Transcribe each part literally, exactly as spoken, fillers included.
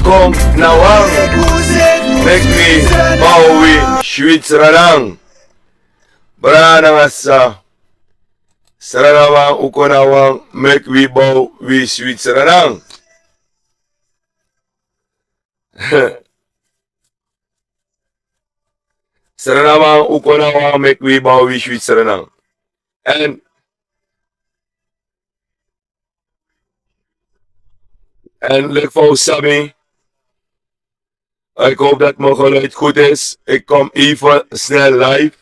kon na wan, meki wi bow wi switi Sranan. Brada nanga sisa, Sranan man, un kon na wan, meki wi bow wi switi Sranan. Sranan man, un kon na wan, meki wi bow wi switi Sranan. En, en leki fa un sabi, ik hoop dat mijn geluid goed is. Ik kom even snel live.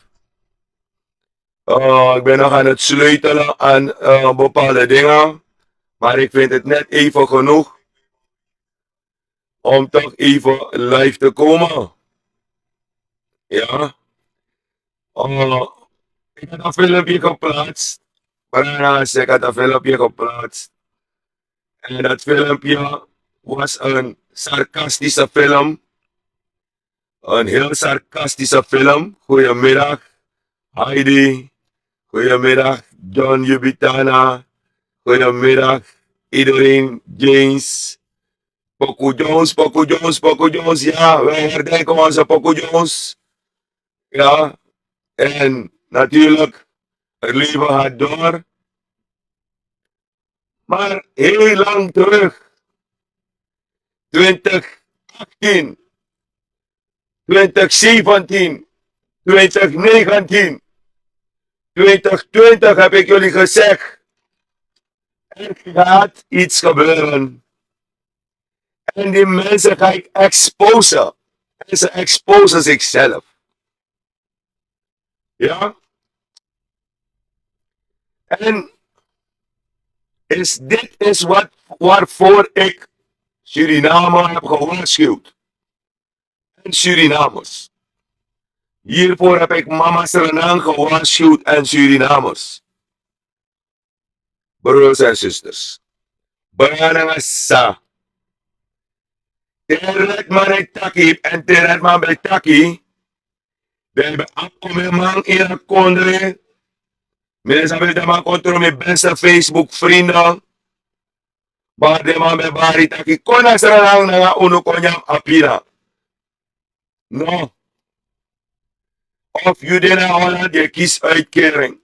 Eh, ik ben nog aan het sleutelen aan, eh, bepaalde dingen. Maar ik vind het net even genoeg om toch even live te komen. Ja. Eh, ik had een filmpje geplaatst. Brada, ik had een filmpje geplaatst. En dat filmpje was een sarcastische film. Een heel sarcastische film. Goedemiddag, Heidi. Goedemiddag, John Jubitana. Goedemiddag, iedereen. James. Poku Jones, Poku Jones, Poku Jones. Ja, wij herdenken onze Poku Jones. Ja, en natuurlijk, het leven gaat door. Maar heel lang terug, twintig achttien, twintig zeventien, twintig negentien, twintig twintig heb ik jullie gezegd, er gaat iets gebeuren. En die mensen ga ik exposen. En ze exposen zichzelf. Ja? En is, dit is wat, waarvoor ik Suriname heb gewaarschuwd. En Surinamers. Hiervoor heb ik mama Sranan gewaarschuwd en Surinamers. Broers en zusters. Brada nanga sisa. Te Redman e taki, en te Redman ben taki, den ben abi komeman ini a kondre. Mi no sabi efu den man kon tron mi beste Facebook vrienden. Maar den man ben bari taki kon na Sranan nanga unu kon nyan a pina. No. Of yu de na Holland, yu e kisi uitkering.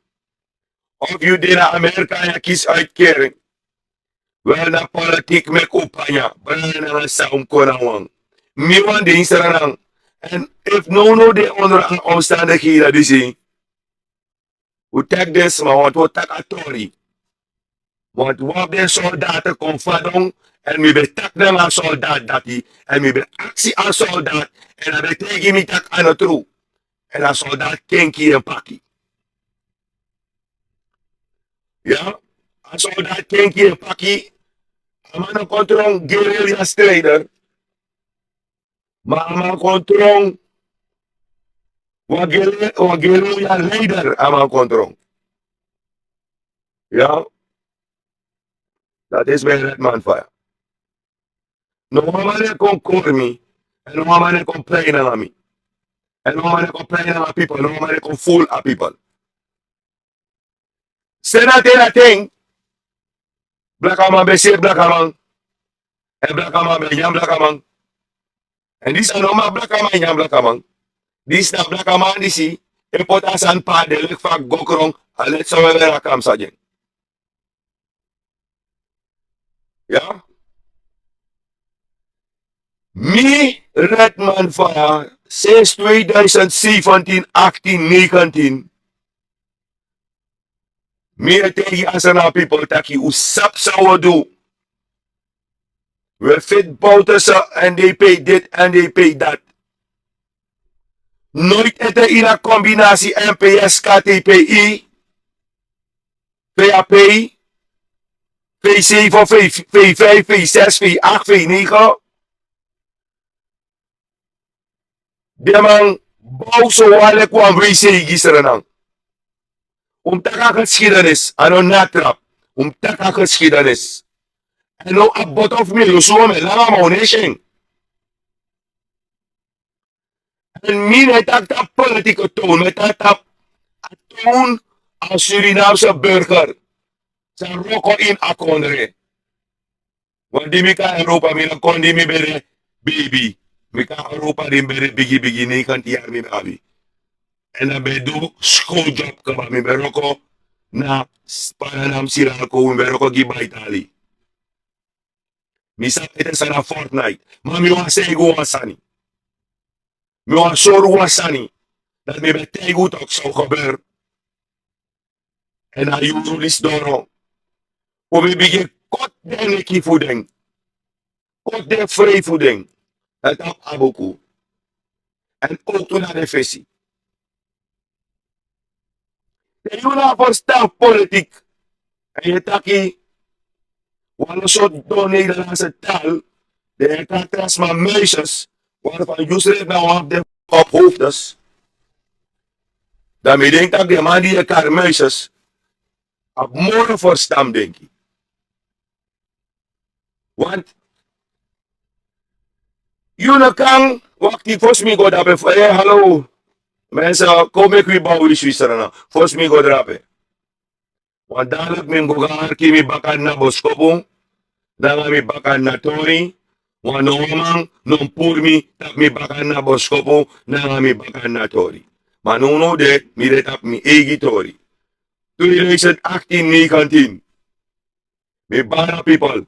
Of yu de na Amerika, yu e kisi uitkering. Wel, na politiek meki un panya. Brada nanga sisa, un kon na wan. Mi wan de ini Sranan. En efu nownow de onder a omstandigheden disi, un taki den sma, want un o taki a tori. Want wan fu den soldaten kon fadon, en mi ben taki nanga a soldaat dati, en mi ben aksi a soldaat, en a ben taigi mi taki a no tru. En a soldaat kenki en paki. Ya, a soldaat kenki en paki, a man no kon tron guerrilla strijder. Ma a man kon tron wan guerri-, wan guerrilla leider, a man kon tron. Ya. Dat is mijn Redman faya. No wan man e kon kori mi, en no wan man e kon prei nanga mi. En no wan man e kon prei nanga people, no wan man e kon ful a people. Seni a ten na ten. Blakaman ben seri blakaman. En blakaman ben nyan blakaman. En disi a no maki blakaman nyan blakaman. Disi na blakaman disi e poti a sani pe a de, leki fa a go kron, a leti san un e weri a kamsa gi en. Ya. Mi, Redman faya, sinds tweeduizend zeventien, achttien, negentien. Mi e taigi a Sranan people taki un sabi san un o du. We fit Bouterse, N D P dit, N D P dat. Nooit ete ini a combinatie N P S, K T P I, V A P, V zeven, V vijf, V zes, V acht, V negen. Den man bow so wan leki wan W C gi Sranan. Un mus taki a geschiedenis, a no na trap. Un mus taki a geschiedenis. En now a boto fu mi lusu, mi e langa, ma un no e si en. En mi no e taki tapu politieke toon, mi e taki tapu a toon a Surinaamse burger san wroko ini a kondre. Want di mi kon na Europa, mi no kon di mi ben de beibi. Mi kon na Europa di mi ben de bigi bigi, negentin yari mi ben abi. Èn dan mi ben du schooljob kaba, mi ben wroko na Spananam, Siralco, mi ben wroko gi Baitali. Mi sabi ete san na fortnight. Ma mi wani taigi un wan sani. Mi wani sori un wan sani. Dati mi ben taigi un tak' san o gebeur. Èn a yuru disi doro. Fu mi bigin koti den neki fu den. Koti den frei fu den. Na tapu a buku. Èn owktu na den fesi. Te yu no abi ferstan fu politik, èn yu e taki wan lo sortu don Nederlandse taal, dan yu e kari tra sma muisjes, waarvan yu srefi na wan fu den ophofdes. Dan mi denki tak' den man di yu e kari muisjes abi moro ferstan, mi denki. Want yu no kan wakti fosi mi go drape. Eh, hallo. Mensen, kon meki wi bow wi Switzerland. Fosi mi go drape. Want dadelijk mi mus go gaan arki mi baka na boskopu nanga mi baka na tori. Want no wan man no mus puru mi tak' mi baka na boskopu nanga mi baka na tori. Ma nownow de mi de tapu mi eigi tori. Tweeduizend achttien, negentien. Mi bara people.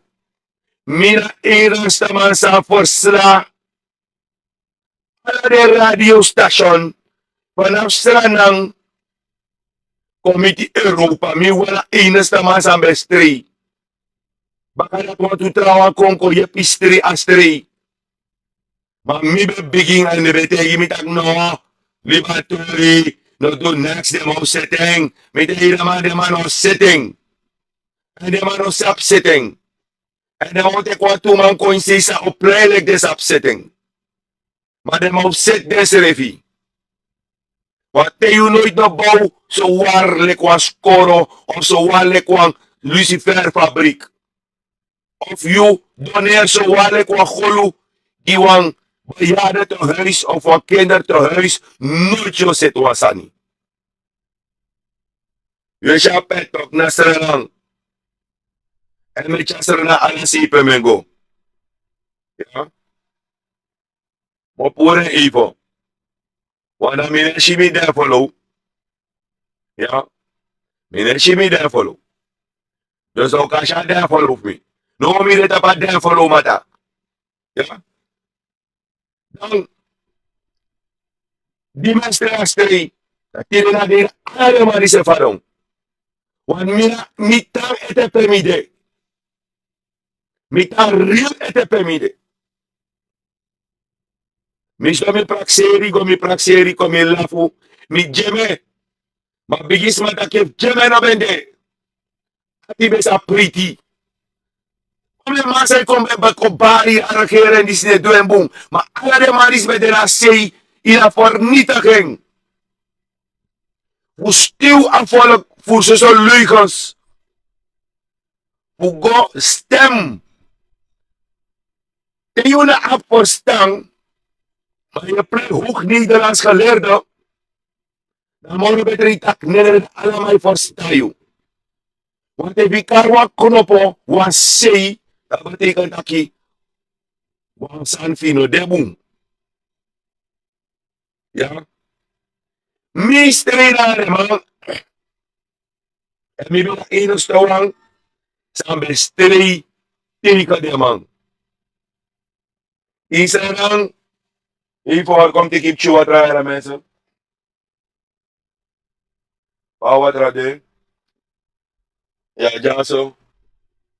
Mi na een rastaman san fersla ala den radiostation vanaf Sranan kon miti Europa. Mi wan na enigste man san ben strei. Baka dati wantu trawan kon kon yepi strei a strei. Ma mi ben bigin èn den ben taigi mi tak' no, libi a tori, no du neks, den man o seti en. Mi taigi den man, den man no o seti en. Èn den man no sabi seti en. Èn den man o teki wantu man kon ini sei san o prei leki den sabi seti en. Ma den man o seti densrefi. Want te yu noiti no bow sowar leki wan skoro of sowar leki wan luciferfabrik. Of yu doneri sowar leki wan golu gi wan bejaardentehuis of wan kindertehuis, noiti yu o seti wan sani. Yu e si a pet tok na Sranan. Èn mi e tyari Sranan ala sei pe mi e go. Ya. Mi o puru en even. Want dan mi no e si mi den follow. Ya. Mi no e si mi den follow. Dus dan un kan si a den follow fu mi. No, mi de tapu a den follow mata. Ya. Dan di mi e strei a strei, dan tide na dei ala den man disi e fadon. Want mi na, mi tan ete pe mi de. Mi tan real ete pe mi de. Mi sidon mi prakseri, go mi prakseri, kon mi lafu, mi dyeme. Ma bigisma taki efu dyeme no ben de, ati ben sa priti. Kon mi man san yu kon ben bari a regering disi no e du en bun. Ma ala den man disi ben de na sei, yu na vernietig en. Fu stiw a volk fu soso leugens. Fu go stem. Te yu no abi ferstan, ma yu e prei hoog Nederlands geleerde, dan moro betri yu taki nene, dan ala man e ferstan yu. Want efu yu kari wan knopo, wan sei, dan betekent taki wan sani fu yu no de bun. Ya. Mi strei na den man. Èn mi ben de enigste wan san ben strei tegen den man. Ini Sranan, efu wan kon teki pikin watra, ya, mensen. Wan watra de. Ya, dyaso.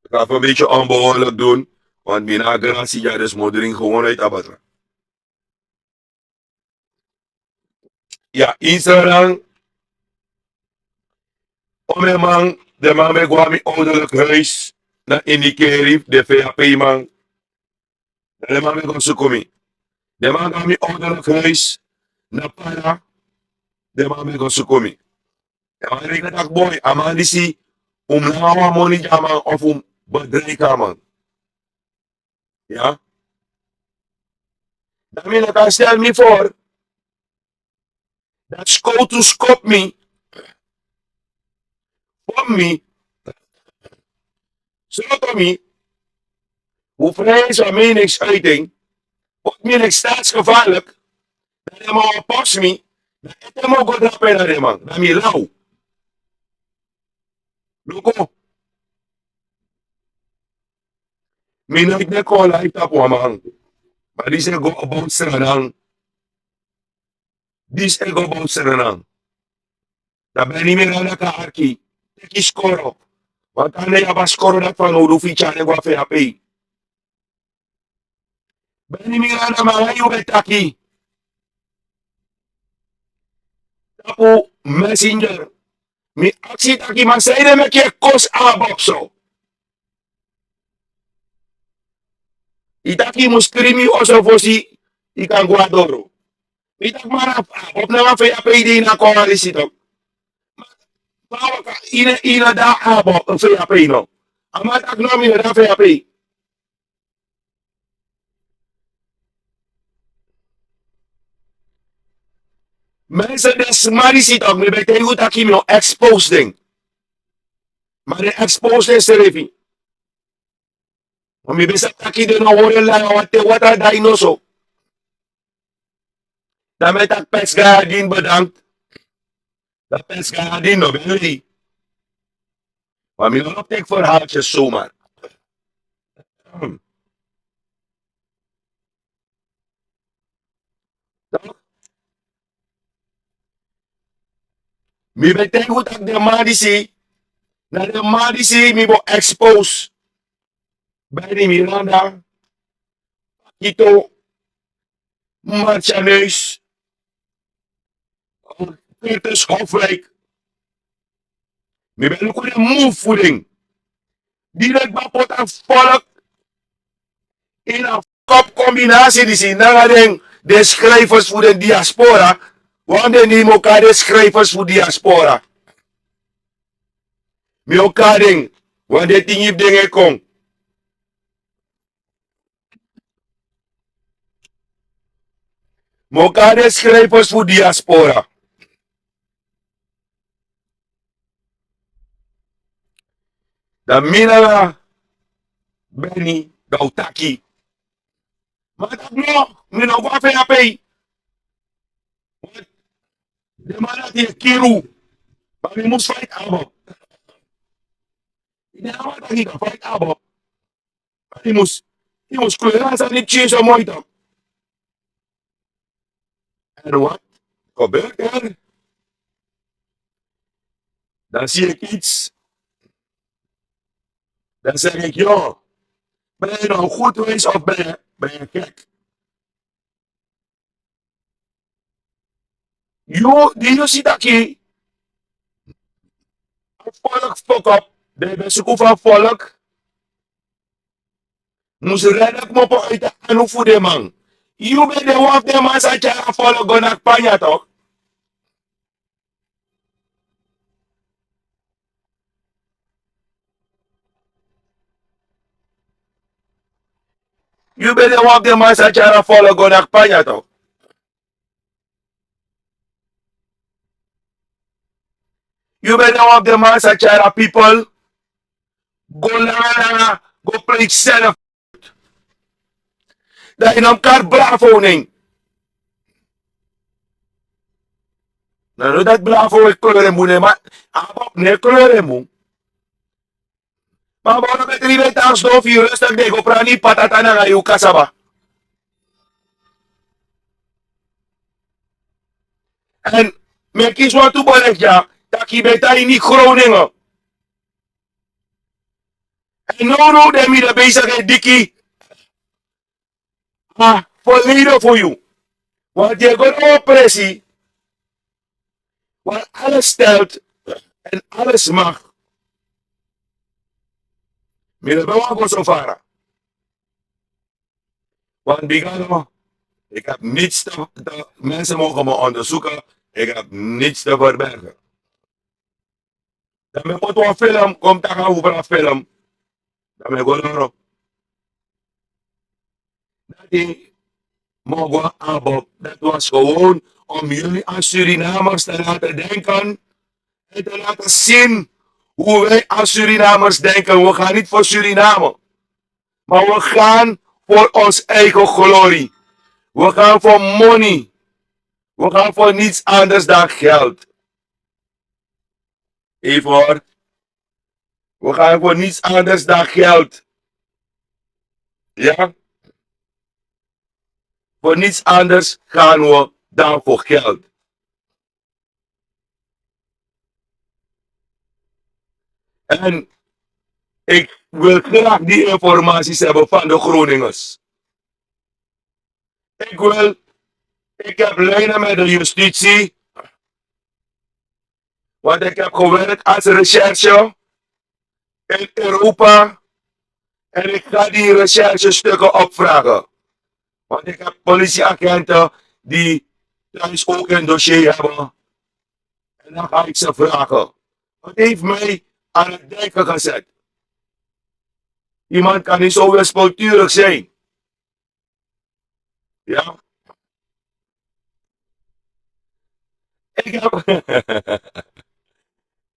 Ik ga even een beetje onbehoorlijk doen, want mi na grasi dya, dus mi o dringi gewoon uit a watra. Ya, ini Sranan, omeni man, den man ben go na mi ouderlijk huis, na Indikeri, den V H P man. Dan den man ben go suku mi. Den man go na mi ouderlijk huis, na Para, den man ben go suku mi. Den man reken taki boi, a man disi, un mus nanga wan moni gi a man of un mus bedreig a man. Ya. Dan mi no kan stel mi voor. Dati skowtu skopu mi. Pom mi. Sroto mi. Un vrijheid van meningsuiting. Poti mi leki staatsgevaarlijk. Dan den man wan posi mi. Dan ete mi o go drape na den man dan mi law. Luku. Mi noiti ben kon lai tapu wan man. Ma disi e go about sranan. Disi e go about sranan. Dan beni mi randa kan arki. Teki skoro. Wan kan den yabi a skoro dati fanowdu fu yu tyari den go a fei a pei. Beni mi randa man wan yu ben taki tapu messenger. Mi aksi taki man sanede meki e kosi a bokso. Yu taki yu mus krin mi oso fosi yu kan go a doro. Mi taki man a bok nanga fei a pei de ini a kon alisi tok. Fa a waka? Yu no de a bok fei a pei no? A man taki no mi no de a fei a pei. Mense den sma disi tok mi ben taigi un taki mi o expose den. Ma den expose den srefi. Ma mi ben sabi taki den no hori en langa wan te watra dai noso. Dan mi e taki pes gayadin bedankt. Dan pes gayadin no ben lei. Ma mi no no teki ferhaltye somar. Mi ben taigi un taki den man disi na den man disi mi bo expose. Beni miranda, pakito, martianeus, curtis hofrijk. Mi ben luku den move fu den. Di den kba poti a folk ini a kop kombinasi disi nanga den den schrijfers fu den diaspora. Wan den di mi o kari den schrijfers fu diaspora. Mi o kari den wan den tingi fu den e kon. Mi o kari den schrijfers fu diaspora. Dan mi nanga beni dan un taki. Ma a taki no, mi no go a fei a pei. Den man dati e kiri un. Ma mi mus faiti abo. Yu den man taki yu kan faiti abo. Yu mus yu mus kleur a sani pikin so moi tok. En wat gebeurt er? Dan zie ik iets. Dan zeg ik joh, ben je nou goed geweest of ben je ben je gek? Yu di yu si taki a folk fokop, den ben suku fu a folk mus rede kmopo uiti a anu fu den man. Yu ben de wan fu den man sa tyari a folk go na kpanya tok. Yu ben de wan fu den man sa tyari a folk go na kpanya tok. Yu ben de wan fu den man sa tyari a people go langa langa go pleit self. Dan yu no mus kari bravo nen. Na no dati bravo e kleur en bun nen ma a bok no e kleur en bun. Ma a bok no ben dri ben tan sidon fu yu rustik den go prani yu patata nanga yu kasaba. Èn mi e kisi wantu bori eki dya tak' yu ben tan ini groningen. Èn nownow den mi de beisik e diki a folede fu yu. Wan di e go na wan presi wan ales stelt èn ales mag. Mi no ben wani go so fara. Wan bigano. Ik heb niets te mensen mogen me onderzoeken. Ik heb niets te verbergen. Dan mi e poti wan film kon mi taki a ubra film. Dan mi e go loro. Dati mi o go abo dati was gewoon om yuli a surinamers te laten denken en te laten sin. Hoe wij a surinamers denken we gaan nit for suriname. Maar we gaan voor ons eigen glorie. We gaan voor money. We gaan voor niets anders dan geld. Even hoor. We gaan voor niets anders dan geld. Ja? Voor niets anders gaan we dan voor geld. En ik wil graag die informaties hebben van de Groningers. Ik wil, ik heb lijnen met de justitie, want ik heb gewerkt als recherche in Europa. En ik ga die recherchestukken opvragen. Want ik heb politieagenten die thuis ook een dossier hebben. En dan ga ik ze vragen. Het heeft mij aan het denken gezet. Iemand kan niet zo wispelturig zijn. Ja. Ik heb,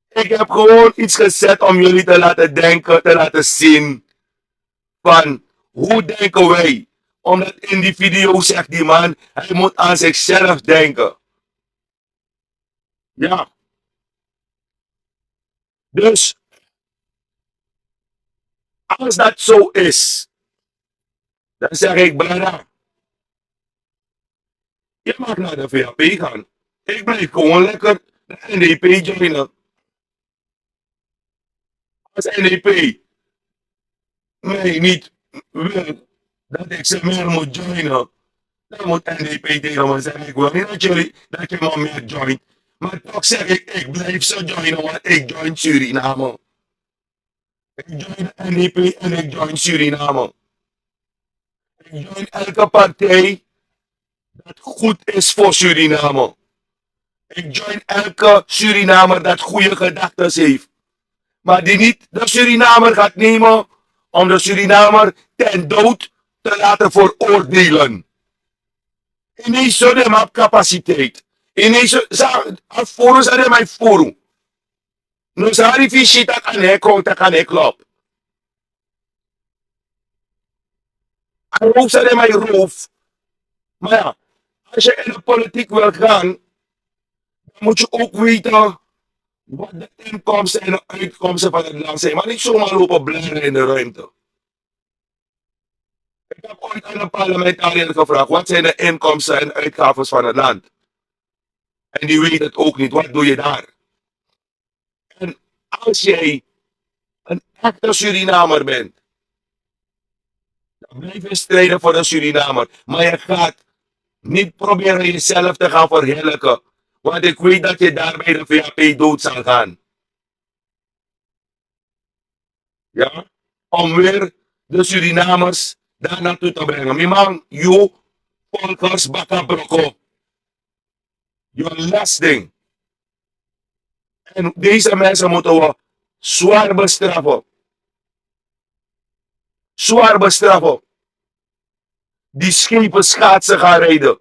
ik heb gewoon iets gezet om jullie te laten denken, te laten zien van hoe denken wij. Omdat in die video zegt die man, hij moet aan zichzelf denken. Ja. Dus als dat zo is, dan zeg ik, brada, je mag naar de V H P gaan. Ik blijf gewoon lekker de N D P joinen. Als N D P mij niet wil dat ik ze meer moet joinen, dan moet N D P tegen me zeggen: "Ik wil niet dat jullie, dat je me meer joint." Maar toch zeg ik: "Ik blijf ze joinen, want ik join Suriname." Ik join N D P en ik join Suriname. Ik join elke partij dat goed is voor Suriname. Ik join elke Surinamer dat goede gedachten heeft. Maar die niet de Surinamer gaat nemen om de Surinamer ten dood te laten veroordelen. Ineens zo de map capaciteit. Ineens zo, sa, a furu sa de mai furu. No sari fi si tak' a no e kon, tak' a no e klop. A roof san den man e roof. Maar ja, als je in de politiek wil gaan, dan moet je ook weten wat de inkomsten en de uitkomsten van het land zijn. Maar niet zomaar lopen blaren in de ruimte. Ik heb ooit aan een parlementariër gevraagd: "Wat zijn de inkomsten en uitgaven van het land?" En die weet het ook niet. Wat doe je daar? En als jij een echte Surinamer bent, dan blijf je strijden voor de Surinamer. Maar je gaat niet proberen jezelf te gaan verheerlijken. Want ik weet dat je daar bij de V H P dood zal gaan. Ja? Om weer de Surinamers daar naartoe te brengen. Mi man, yu, volgers, baka broko. Yu lasting. En deze mensen moeten we zwaar bestraffen. Zwaar bestraffen. Die schepen schaatsen gaan rijden.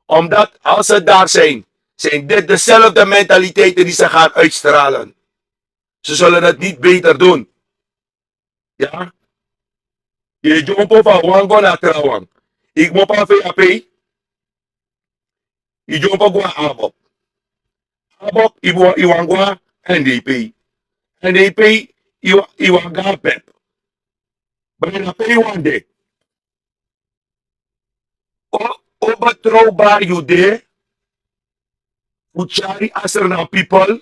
Omdat als ze daar zijn, zijn dit dezelfde mentaliteiten die ze gaan uitstralen. Ze zullen het niet beter doen. Ya. Yu e dyompo fu a wan go na a trawan. Yu kmopo a V H P. Yu dyompo go na ABOP. ABOP, yu wani go na N D P. N D P, yu wani go na PEP. Brada, pe yu wani de? O, o betrouwbaar yu de fu tyari Assernan people?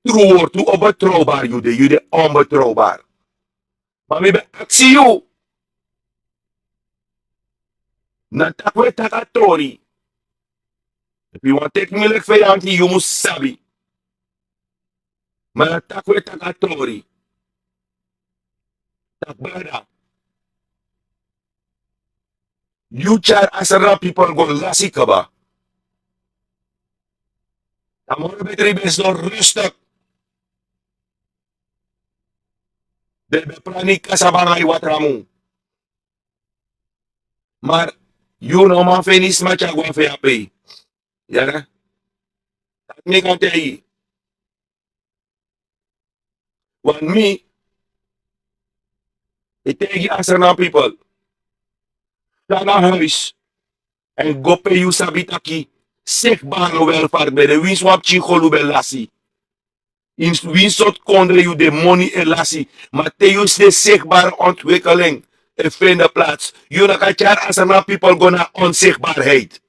Tru wortu, o betrouwbaar yu de? Yu de onbetrouwbaar. Ma mi ben aksi yu. Na taki we taki a tori. Efu yu wani teki mi leki feyanti, yu mus sabi. Ma na taki we taki a tori. Taki, brada, yu tyari Assernan people go lasi kaba. A moro betri ben sidon rustig. Den ben prani kasaba nanga yu watramun. Maar yu no man feni sma tyari go na V H P. Ya. Dati mi kan taigi. Want mi e taigi Assernan people. Ga na huis. Èn go pe yu sabi taki, sekbare welfare ben de, winsi wan pikin golu ben lasi. Ini winsi sortu kondre yu de, moni e lasi. Ma te yu si den sekbare ontwikkeling e fende plaats, yu no kan tyari a Sranan pipel go na onzichtbaarheid.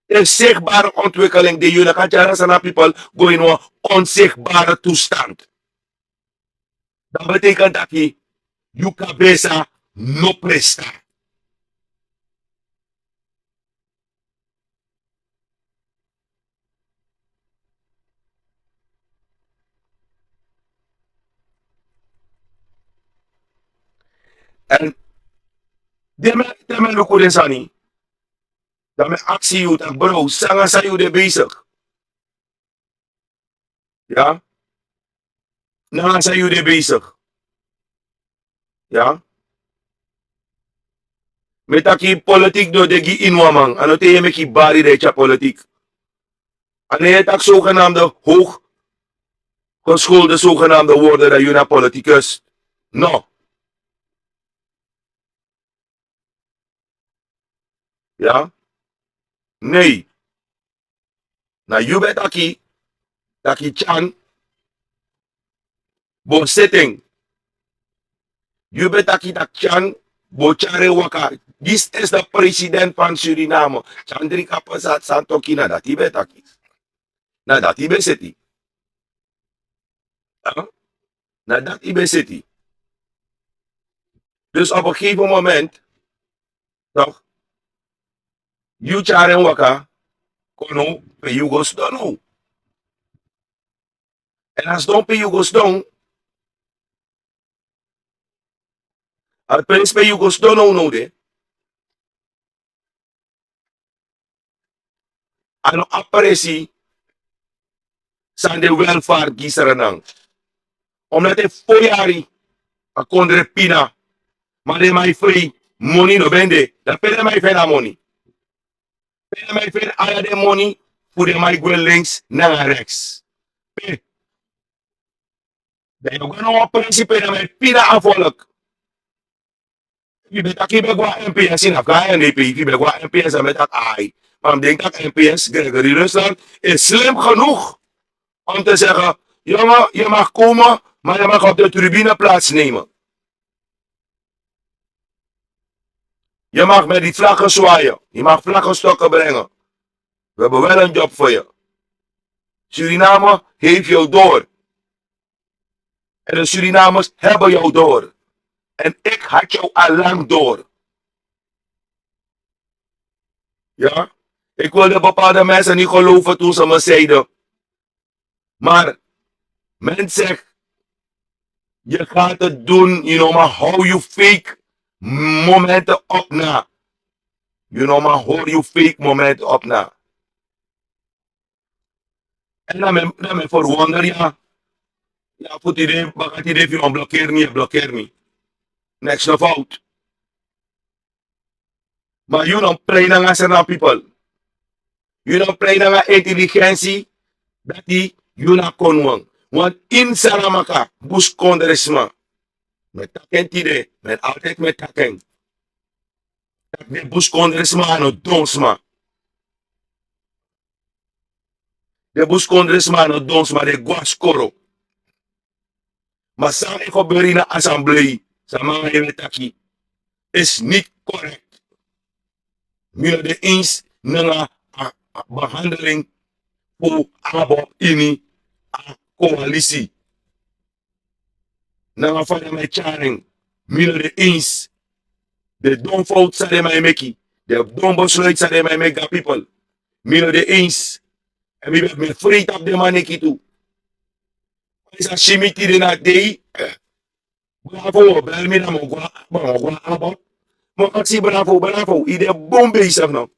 Efu sekbare ontwikkeling de, yu no kan tyari a Sranan pipel go ini wan onzichtbare toestand. Dat betekent taki yu kabesa no presta. Èn te mi, te mi luku den sani, dan mi aksi yu taki, bro, san nanga san yu de bezig? Ya? Nanga san yu de bezig? Ya? Mi taki politik no de gi ini wan man. A no te yu e meki bari dan yu e tyari politik. A no yu e taki zogenaamde hooggeschoolde zogenaamde worden dan yu na politicus. No. Ya? Nee. Na yu ben taki, taki Tyan bo seti en. Yu ben taki taki Tyan bo tyari en waka. Disi is de president van Suriname. Tyan Dri Kapen san, san toki, na dati yu ben taki. Na dati yu ben seti. Huh? Na dati yu ben seti. Dus op een gegeven moment, toch, yu tyari en waka, kon now pe yu go sidon now. Èn a sidon pe yu go sidon, a presi pe yu go sidon now now de, a no a presi san de welfare gi Sranan. Omdat efu fo yari a kondre pina, ma den man e frei, moni no ben de. Dan pe den man e feni a moni? Pe den man e feni ala den moni fu den man e gwe links nanga rechts? Pe? Dan yu o go na wan presi pe den man e pina a volk. Efu yu ben taki yu ben go na M P S, yu na fu go na N D P, efu yu ben go na M P S dan mi e taki ai. Maar mi denki taki M P S, Gregory Rusland is slim genoeg om te zeggen: jongen, je mag komen, maar je mag op de tribune plaatsnemen. Je mag met die vlaggen zwaaien. Je mag vlaggenstokken brengen. We hebben wel een job voor je. Suriname heeft jou door. En de Surinamers hebben jou door. En ik had jou al lang door. Ja? Ik wilde bepaalde mensen niet geloven toen ze me zeiden. Maar men zegt: je gaat het doen, you know, maar hou je fake momenten op na. You know, maar hou je fake momenten op na. En dan ben, dan ben verwonder, ja. Ja, voor die idee, maar die idee van blokkeer niet, blokkeer niet. Niks no fout. Maar you no play nanga Sranan people. You no play nanga intelligentie. Dati you no kon wan. Want in Saramaka, buskondresma. Mi taki en tide, mi altijd mi taki en. Taki den buskondresma no don sma. Den buskondresma no don sma, den gwaskoro. Maar san e gebeuren in de assemblee, san mi nanga yu e taki, is niet correct. Mi no de eens nanga a, a behandeling fu ABOP ini a coalitie. Nanga fa den man e tyari en, mi no de eens. Den don fout san den man e meki, den don besluit san den man e meki, ga people. Mi no de eens. En mi ben, mi e frei tapu den man neki tu. Wan sa si mi tide na dei. Bravo, bel mi dan mi o go na, mi o go na ABOP. Mi o aksi Bravo, Bravo, yu de bun bezig no?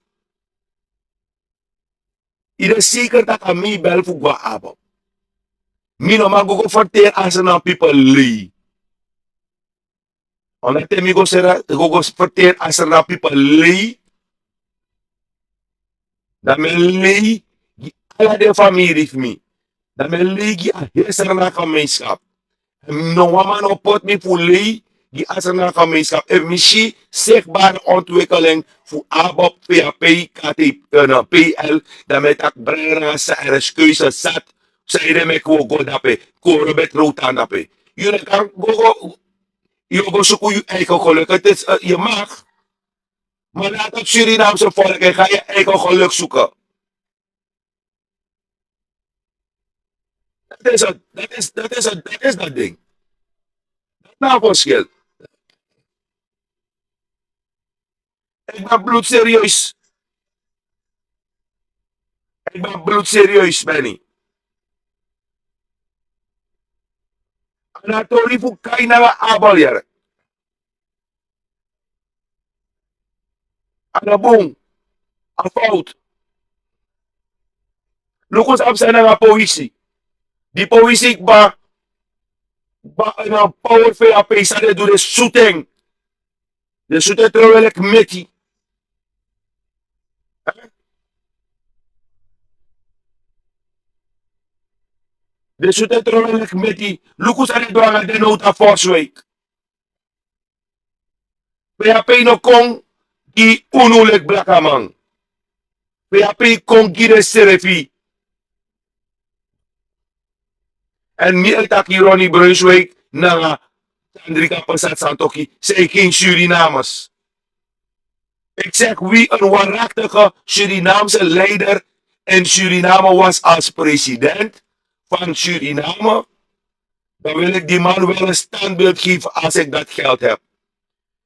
Yu de zeker tak' a mi yu bel fu go na ABOP? Mi no man go go ferteri a Sranan people lei. Omdat te mi go sera, go go ferteri a Sranan people lei, dan mi e lei gi ala den famiri fu mi. Dan mi e lei gi a heri Sranan gemeenschap. En no wan man no poti mi fu lei gi Assernan gemeenschap. Efu mi si zichtbare ontwikkeling fu ABOP, P H P, K T P, eh, no, P L, dan mi e taki brada nanga sa er is keuze zat. San yu de meki wi o go dape, koro ben trow tan dape. Yu no kan go go, yu o go suku yu eigen geluk. Het is, eh, je mag. Maar laat het Surinaamse volk en ga je eigen geluk zoeken. Dat is het, dat is, dat is het, dat is dat ding. Dat na verschil. Ik ben bloedserieus. Ik ben bloedserieus, Benny. Anatori fu Kain nanga Abel, yere. A no bun. A fout. Luku san psa nanga powisi. Di powisi kba, kba na power fu a pei san den du, den sutu en. Den sutu en tron leki meti. Eh? Den sutu en tron leki meti. Luku san den du nanga den nowtu a Forswijk. P H P no kon gi unu leki blakaman. P H P kon gi densrefi. En mi e taki Ronnie Brunswijk nanga Sandrika Pesat Santoki zijn geen Surinamers. Ik zeg, wie een waarachtige Surinaamse leider in Suriname was als president van Suriname, dan wil ik die man wel een standbeeld geven als ik dat geld heb.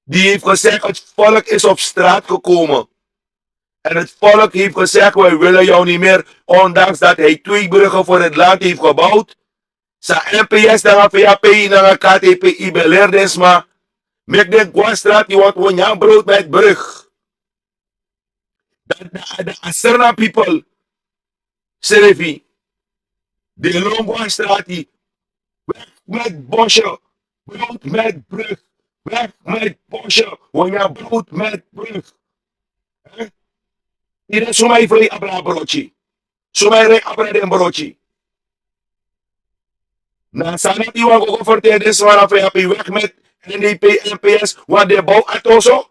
Die heeft gezegd: het volk is op straat gekomen. En het volk heeft gezegd: wij willen jou niet meer. Ondanks dat hij twee bruggen voor het land heeft gebouwd. Sa M P S nanga P H P nanga K T P, yu ben leri den sma. Meki den gwa strati, want wi o nyan brood met brug. Dan, dan, dan a Sranan people srefi, den lon go na strati. Weg met bosje, brood met brug. Weg met bosje, wi o nyan brood met brug. Eh? Yu de suma yu frei abra a broki. Suma e rei abra den broki. Na san dati yu wani go go ferteri den sma na P H P, weg met N D P, M P S, want den bow ati oso,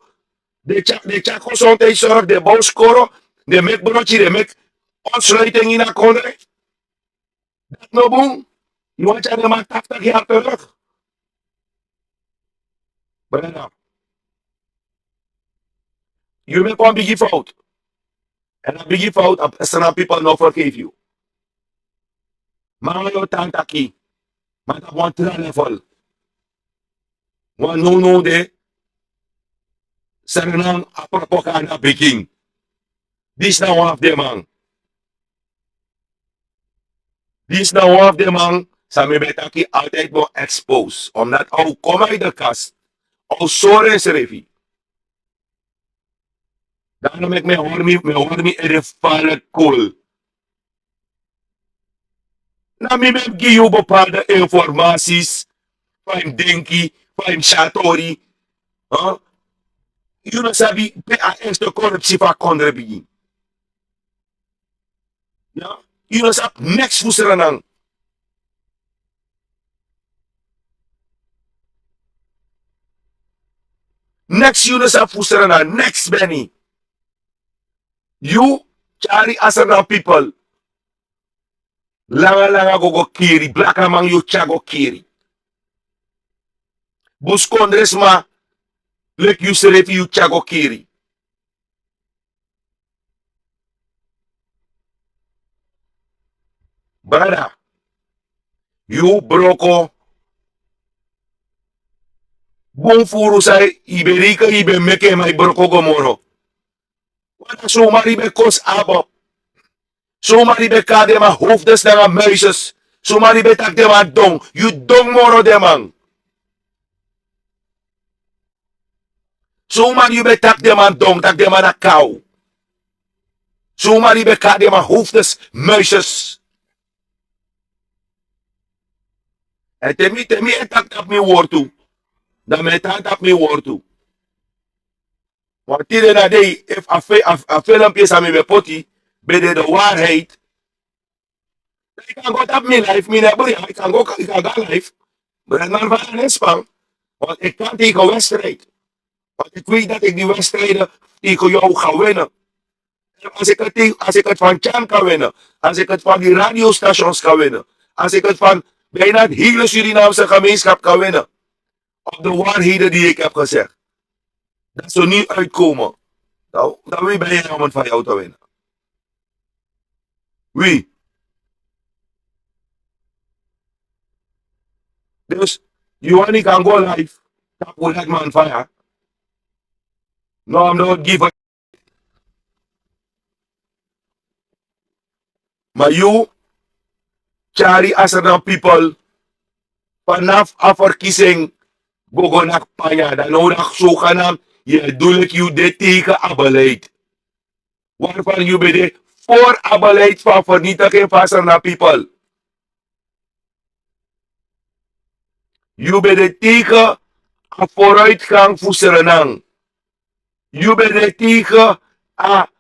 den tyari, den tyari gezondheidszorg, den bow skoro, den meki broki, den meki ontsluiting ini a kondre. Dati no bun. Yu wani tyari den man tachtig yari terug. Brada, yu meki wan bigi fout. En a bigi fout, a Sranan people no vergeef yu. Ma yu o tan taki, ma tapu wan tra level. Wan no no de, Sranan a propaganda begin. Disi na wan fu den man. Disi na wan fu den man san mi ben taki altijd ben expose. Omdat a o kon uit de kast. A o sori ensrefi. Daarom meki mi e hori mi, mi e hori mi ede fala kol. Na mi ben gi yu bepaalde informaties, fa yu mus denki, fa yu mus si a tori. Huh? Yu no sabi pe a eerste corruptie fu a kondre bigin. Ya? Yu no sabi niks fu Sranan. Niks yu no sabi fu Sranan, niks Benny. Yu tyari a Sranan people langa langa go go kiri, blakaman yu tyari go kiri. Buskondresma leki yusrefi yu tyari go kiri. Brada, yu broko. Bun furu san yu ben reken yu ben meki, ma yu broko go moro. Wan dati somari ben kosi ABOP. Somari ben kari den man hoofdes nanga muises. Somari ben taki den man don. Yu don moro den man. Somari yu ben taki den man don, taki den man na kaw. Somari ben kari den man hoofdes, muises. En te mi, te mi e taki tapu mi wortu, dan mi e taki tapu mi wortu. Want tide na dei, efu a fi-, a, a filmpje san mi ben poti ben de de waarheid, dan yu kan go tapu mi live, mi no e bun ya, yu kan go, yu kan go a live. Brada, na fu a lespan. Want ik kan tegen wedstrijd. Want ik weet dat ik die wedstrijden tegen jou ga winnen. En als ik het, tegen- als ik het van Chan kan winnen, als ik het van die radiostations kan winnen, als ik het van bijna het hele Surinaamse gemeenschap kan winnen, op de waarheden die ik heb gezegd, dat ze niet uitkomen, dan, dan wil je bij je van jou te winnen. Wie? Dus, you want kan go live, tapu dat man fire. No, I'm not giving. Maar you, Charlie Asserdan people, vanaf a verkiezing, bogo na panya, dan no dat zogenaamd, je doel ik you de tegen a beleid. Waarvan you ben de voor a beleid van vernietiging van Sranan people. You ben de tegen a vooruitgang fu Sranan. You ben de tegen a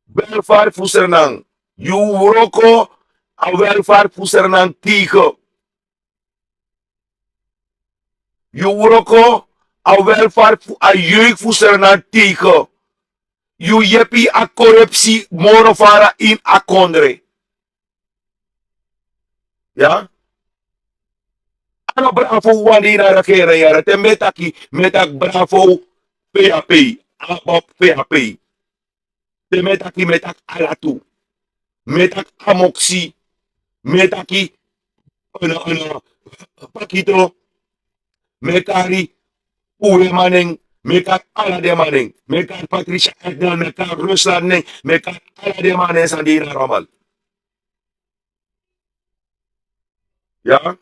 welvaart fu Sranan. You wroko a welvaart fu Sranan tegen. You wroko a welvaart fu a jeugd fu Sranan tegen. You yepi a corruptie moro fara in a kondre. Ya? A no bravo wan di na regering yara. Te mi e taki, mi e taki bravo P A P. Abop P A P. Te mi e taki, mi e taki ala tu. Mi e taki Amoksi. Mi e taki, ono, ono, Pakito. Mi e kari Uwe man nen. Mi e kari ala den man nen. Mi e kari Patricia Ekdal, mi e kari Rusland nen. Mi e kari ala den man nen san de ini a ramal. Ya?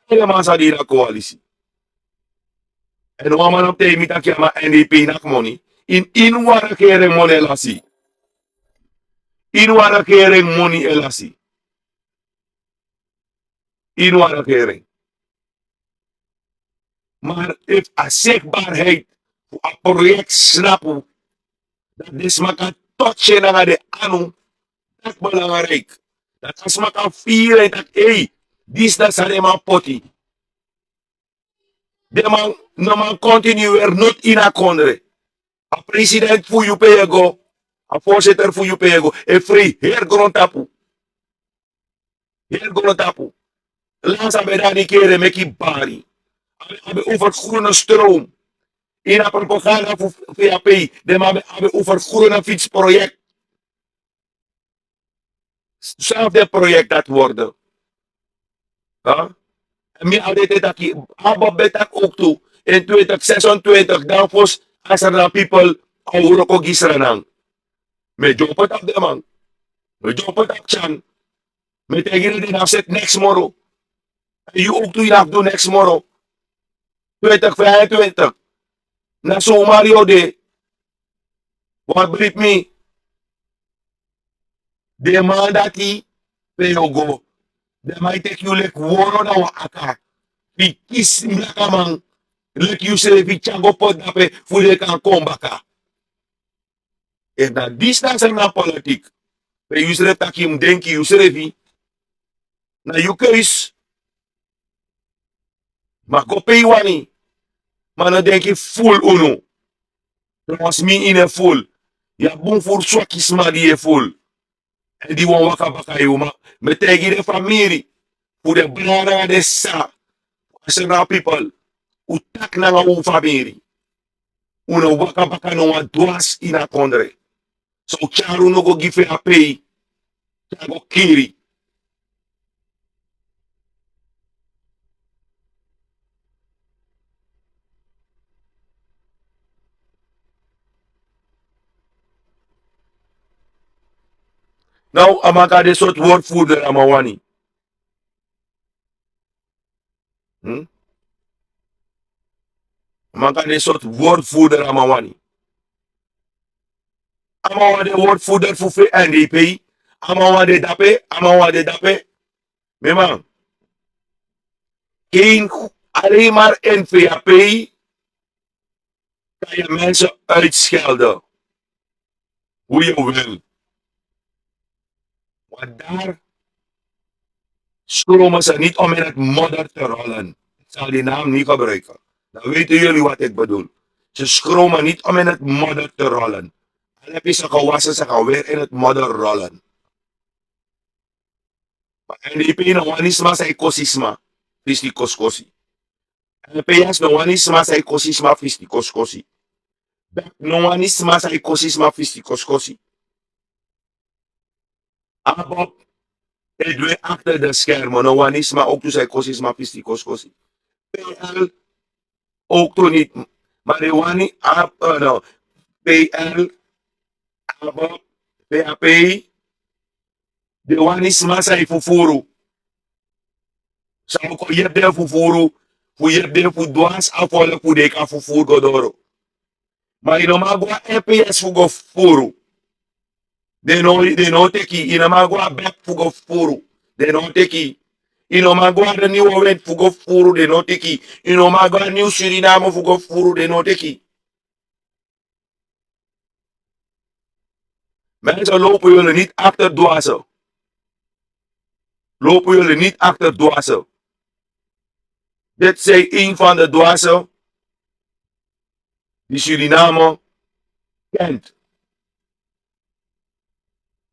Ala man san de ini a koalisi. Èn wan man o taigi mi taki a man N D P naki moni. Ini, ini wan regering moni e lasi. Ini wan regering moni e lasi. Ini wan regering. Maar efu a zichtbaarheid fu a project snapu, dat den sma kan touch en nanga den anu, dat belangrijk. Dat a sma kan firi en taki, ei, disi na san den man poti. Den man no man continuer not ini a kondre. A president fu U P e go, a voorzitter fu U P e go, e frei heri grontapu. Heri grontapu. Lans a ben de a nikere meki bari. A ben, a ben over groene stroom. Ini a propaganda fu V A P, den man ben, a ben over groene fietsproject. San fu den project dat worden. Ha? Mi a de te taki, a ben taki ook tu, in twintig zesentwintig, dan fosi a Sranan people a wroko gi Sranan. Mi e dyompo tapu den man. Mi e dyompo tapu Chan. Mi e taigi den, den no abi seti neks moro. Èn yu ook tu, yu no abi du neks moro. Twintig vijfentwintig. Na so mari yu o de. Wan bribi mi. Den man dati, pe yu o go. Den man e teki yu leki woro na wan aka. Fu kisi blakaman. Leki yusrefi tyari go poti dape fu den kan kon baka. Efu na disi na Sranan politik, pe yusrefi taki yu mus denki yusrefi. Na yu keus. Ma go pe yu wani. Ma no denki ful unu. Trouwens, mi ini e ful. Yu abi bun furu swaki sma di yu e ful. Èn di wan waka baka yu, ma mi e taigi den famiri fu den brada nanga den sisa, fu a Sranan people, un taki nanga un famiri. Un no waka baka no wan dwasi ini a kondre. So un tyari unu go gi V A P, tyari go kiri. Now, a man kan de sortu woordvoerder a man wani. Hmm? A man kan de sortu woordvoerder a man wani. A man wani de woordvoerder fu N D P. A man wani de dape, a man wani de dape. Mi man. Geen, alleen maar N V A P kan je mensen uitschelden hoe je wil. Want daar schromen ze niet om in het modder te rollen. zal die naam niet gebruiken. Dan weten jullie wat ik bedoel. Ze schromen niet om in het modder te rollen. Al heb je ze gewassen, ze gaan weer in het modder rollen. Maar N D P no wani sma san e kosi sma fisti koskosi. L P S no wani sma san e kosi sma fisti koskosi. Bek no wani sma san e kosi sma fisti koskosi. Abob e dwe achter de schermen, no wani sma ook tu san e kosi sma fisti koskosi. P L ook tu niet. Maar den wani Ab, eh, no. P L, Abob, P A P, den wani sma san e fufuru. San o kon yepi den fufuru, fu yepi den fu dwasi a volk fu den kan fufuru go doro. Ma yu no man go na L P S fu go fufuru. Den no, den no teki, yu no man go na Bek fu go fufuru. Den no teki. Yu no man go na de Nieuwe Wind fu go fufuru, den no teki. Yu no man go na Nieuw Suriname fu go fufuru, den no teki. Mensen, lopen jullie niet achter dwazen. Lopen jullie niet achter dwazen. Dit zijn een van de dwazen die Suriname kent.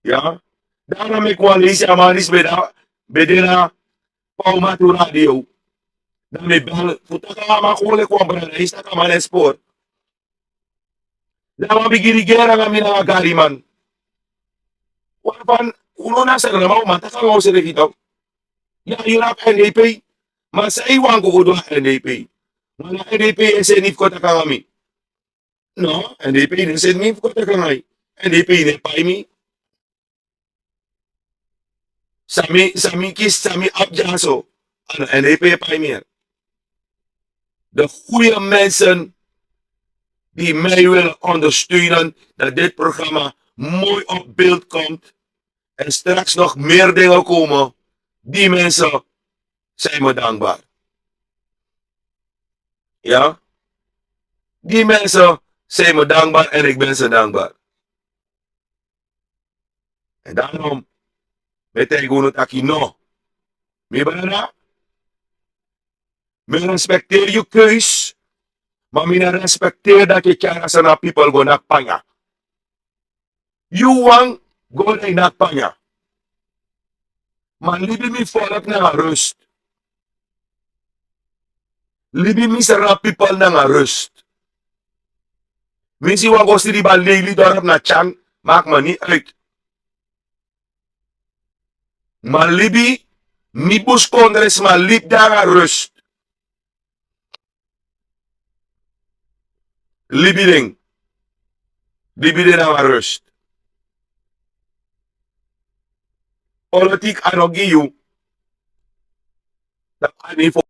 Ya. Daarom ik wil lezen, maar is bij de, bij de na Pauma tu radio. Dan mi bel, fu taki a man kon leki wan brada, yu si taki a man e spoor. Dan a man bigin rigeri nanga mi nanga gariman. Wan fan unu na Sranan, ma un man taki nanga un srefi tok. Ya, yu na abi N D P. Ma san yu wani go go du na N D P? Ma na N D P e seni fu kon taki nanga mi. No, N D P no e seni mi fu kon taki nanga yu. N D P no e pai mi. San mi, san mi kisi, san mi abi dyaso, a no N D P e pai mi. De goede mensen die mij willen ondersteunen, dat dit programma mooi op beeld komt en straks nog meer dingen komen, die mensen zijn me dankbaar. Ja? Die mensen zijn me dankbaar en ik ben ze dankbaar. En daarom, mi e taigi unu taki no. Mi brada, mi respecteer yu keus, ma mi no respecteer dati yu e tyari a Sranan people go naki panya. Yu wani go naki panya. Ma libi mi volk nanga rust. Libi mi Sranan people nanga rust. Mi si wan go sribi a Lelydorp na Tyan, maak me niet uit. Ma libi mi buskondresma, libi den nanga rust. Libi den. Libi den nanga rust. Politiek a no gi yu. Dan a no